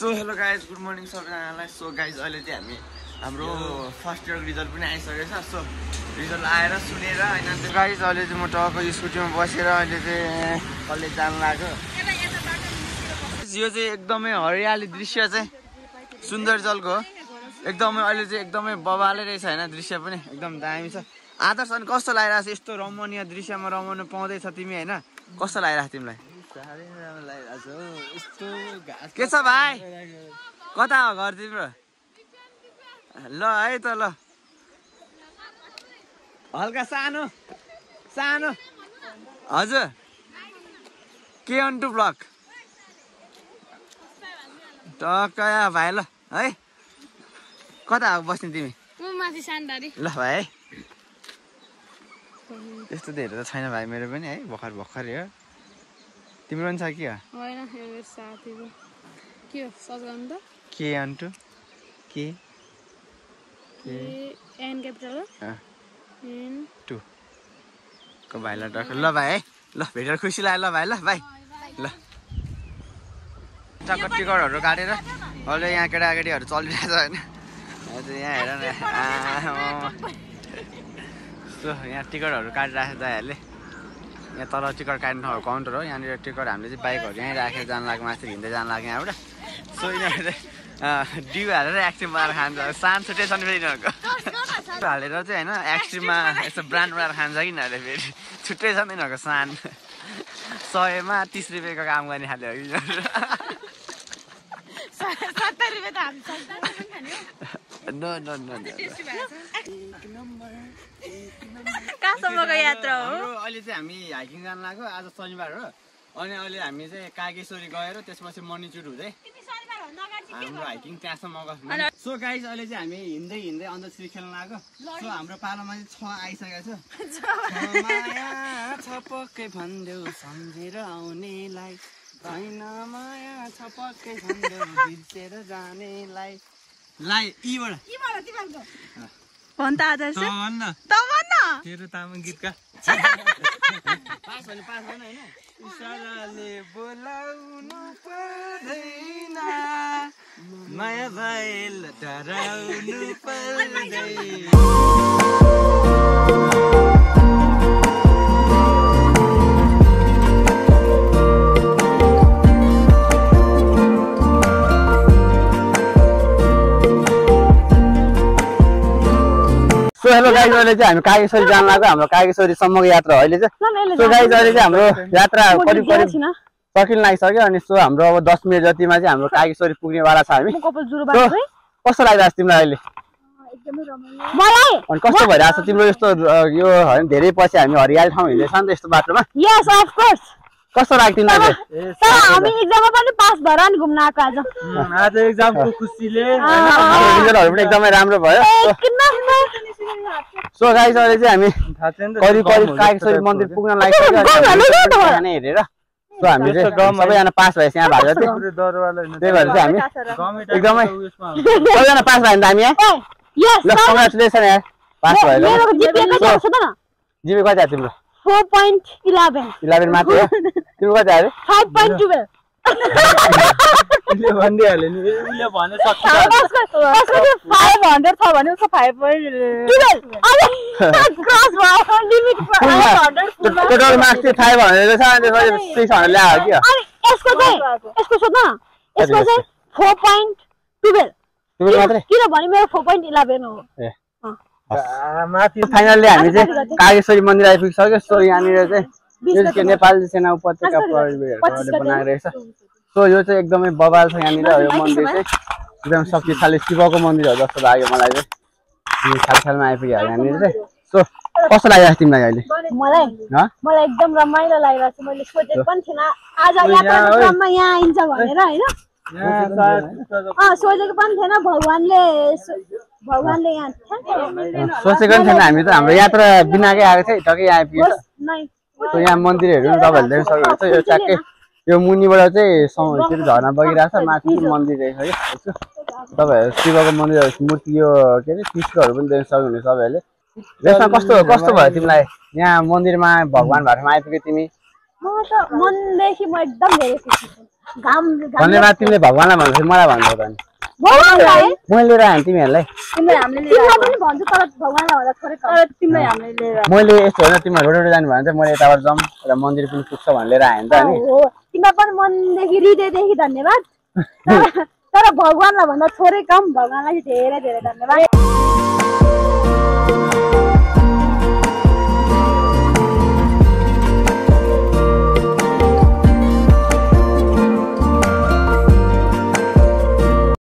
So hello guys good morning सबैजनालाई। So guys अहिले चाहिँ हामी हाम्रो फर्स्ट इयरको रिजल्ट पनि आइसकेको छ। सो रिजल्ट आएर सुनेर होइन गाइज अहिले चाहिँ म टक्क स्कुटीमा बसेर अहिले चाहिँ कलेज जानु लाग्यो। यो चाहिँ एकदमै हरियाली दृश्य चाहिँ सुन्दर जलको हो। एकदमै अहिले चाहिँ एकदमै बबाले रहेछ होइन, दृश्य पनि एकदम दामी छ। आदर्श अनि कस्तो लागिरहेको छ यस्तो रमणीय दृश्यमा रमाउनु पाउँदैछ तिमी होइन, कस्तो लागिरहेको तिमीलाई? के छ भाइ, कता हो घर तिम्रो? ल है त ल हल्का सानो सानो हजुर के अन्टु ब्लक टक्क भाइ ल है। कता हो बस्ने तिमी? ल भाइ यस्तो धेरै त छैन भाइ मेरो पनि है, भर्खर भर्खर हो। तिम्रो पनि छ कि के अन्टु के एन क्यापिटल टु को भाइ ल टक्क ल भाइ है ल भेटेर खुसी लाग्यो। ल भाइ ल भाइ ल टक्क टिकटहरू काटेर अहिले यहाँ केटाकेटीहरू चलिरहेछ होइन। यहाँ हेर न यहाँ टिकटहरू काटिरहेको दाइहरूले। यहाँ तल टिकट काट्नु ठाउँ काउन्टर हो, यहाँनिर टिकट हामीले चाहिँ बाइकहरू यहीँ राखेर जानु लाग्यो, माथि हिँड्दै जानु लाग्यो यहाँबाट। सो यिनीहरूले डिउ हालेर एक्सट्रिम बनाएर खान्छ, सान छुट्टै छ नि फेरि यिनीहरूको हालेर चाहिँ होइन। एक्सट्रिममा यस्तो ब्रान्ड बनाएर खान्छ कि यिनीहरूले फेरि छुट्टै छ नि यिनीहरूको सान। 100मा 30 रुपियाँको काम गर्ने खाले हो यिनीहरू। कहाँसम्मको यात्रा हो? अहिले चाहिँ हामी हाइकिङ जानु लाग्यो, आज शनिबार हो। अनि अहिले हामी चाहिँ कागेश्वरी गएर त्यसपछि मणिचुर हुँदै हाम्रो हाइकिङ त्यहाँसम्मको। सो गाइज अहिले चाहिँ हामी हिँड्दै हिँड्दै अन्धश्री खेल्न लाग्यो। सो हाम्रो पालोमा चाहिँ 6 आइसकेको छ। माया छ पक्कै भन्देऊ सम्झेर आउनेलाई, होइन माया छ पक्कै भन्देऊ बिर्सेर जानेलाई। लाई इबाट भन् त आदर्श त भन्न त भन्न तेरो तामाङ गीतका पास भने पास गर्न हैन। इशाराले बोलाउनु पर्दैन, माया भएल डराउनु पर्दैन। सो हेलो गाइज अहिले चाहिँ हामी कागेश्वरी जानु लाग्यो, हाम्रो कागेश्वरीसम्मको यात्रा हो अहिले चाहिँ। सो गाइज अहिले चाहिँ हाम्रो यात्रा करिब करिब सकिन लागिसक्यो। अनि सो हाम्रो अब 10 मिनट जतिमा चाहिँ हाम्रो कागेश्वरी पुग्नेवाला छ हामी। कस्तो लागिरहेको छ तिमीलाई अहिले? अनि कस्तो भइरहेको छ तिम्रो यस्तो यो होइन धेरै पछि हामी हरियाली ठाउँ हिँड्दैछ नि त यस्तो बाटोमा? यस अफ कोर्स। कस्तो लाग्यो तिमीलाई? हामी एक्जाममा पनि पास भएर नि घुम्न आएको आज। आज एक्जामको खुसीले रिजल्टहरु पनि एकदमै राम्रो भयो। सो गाइस अहिले चाहिँ हामी करिब करिब कागेश्वरी मन्दिर पुग्न लागिसक्यो हेरेर। सो हामी चाहिँ सबैजना पास भएछ यहाँ भएको जति, त्यही भएर चाहिँ हामी एकदमै सबैजना पास भयो नि त हामी यहाँ। ल कङ्ग्रेचुलेसन यार पास भयो। जिपे कति आयो तिम्रो? 4.11 मात्र हो। तिम्रो कति आयो? 5.12 ले भन्दिहाल्यो नि, उले भन्न सक्छ। 500 छ भने उसको 5.12 क्रस भयो लिमिट 500 टोटल मार्क्स चाहिँ 500 छ अनि त्यसपछि 600 ल्यायो कि। अनि यसको चाहिँ यसको सोध्न यसको चाहिँ 4.12 तिम्रो मात्रै किनभने मेरो 4.11 हो। माथि फाइनल्ली हामी चाहिँ कागेश्वरी मन्दिर आइपुगिसक्यो। सो यहाँनिर चाहिँ नेपाली सेना उपत्यका प्रहरीले बनाएको रहेछ। सो यो चाहिँ एकदमै बबाल छ यहाँनिर। यो मन्दिर चाहिँ एकदम शक्तिशाली शिवको मन्दिर हो जस्तो लाग्यो मलाई चाहिँ। खालखालमा आइपुग्यो यहाँनिर चाहिँ। सो कस्तो लागिरहेको तिमीलाई अहिले? मलाई एकदम रमाइलो लागिरहेको छ। मैले सोचेको पनि थिएन आज यात्राको क्रममा यहाँ आइन्छ भनेर होइन, सोचेको पनि थिएन। भगवानले यहाँ सोचेको पनि थिएन हामी त। हाम्रो यात्रा बिनाकै आएको थियो, टक्कै यहाँ आइपुग्यो। यहाँ मन्दिरहरू तपाईँहरूले देख्न सक्नुहुन्छ। यो ट्याक्कै यो मुनिबाट चाहिँ झरना बगिरहेको छ, माथि मन्दिर रहेछ कि तपाईँहरू शिवको मन्दिर मूर्ति यो के अरे चित्रहरू पनि देख्न सक्नुहुन्छ तपाईँहरूले। यसमा कस्तो कस्तो भयो तिमीलाई यहाँ मन्दिरमा भगवान भएरमा आइपुग्यो तिमी? म त मनदेखि म एकदम धेरै खुसी छु। घाम धन्यवाद तिमीले भगवानलाई भनेपछि मलाई भन्दै त नि भगवानलाई मैले लिएर आएँ तिमीहरूलाई तिमीलाई पनि भन्छु तर भगवानलाई भन्दा थोरै तर तिमीलाई हामीले लिएर मैले यस्तो होइन तिमीहरू रोड जानु भने चाहिँ मैले यताबाट जाउँ र मन्दिर पनि पुग्छ भनेर लिएर आएँ नि त अनि हो तिमीलाई पनि मनदेखि हृदयदेखि धन्यवाद तर भगवानलाई भन्दा थोरै कम भगवानलाई धेरै धेरै धन्यवाद।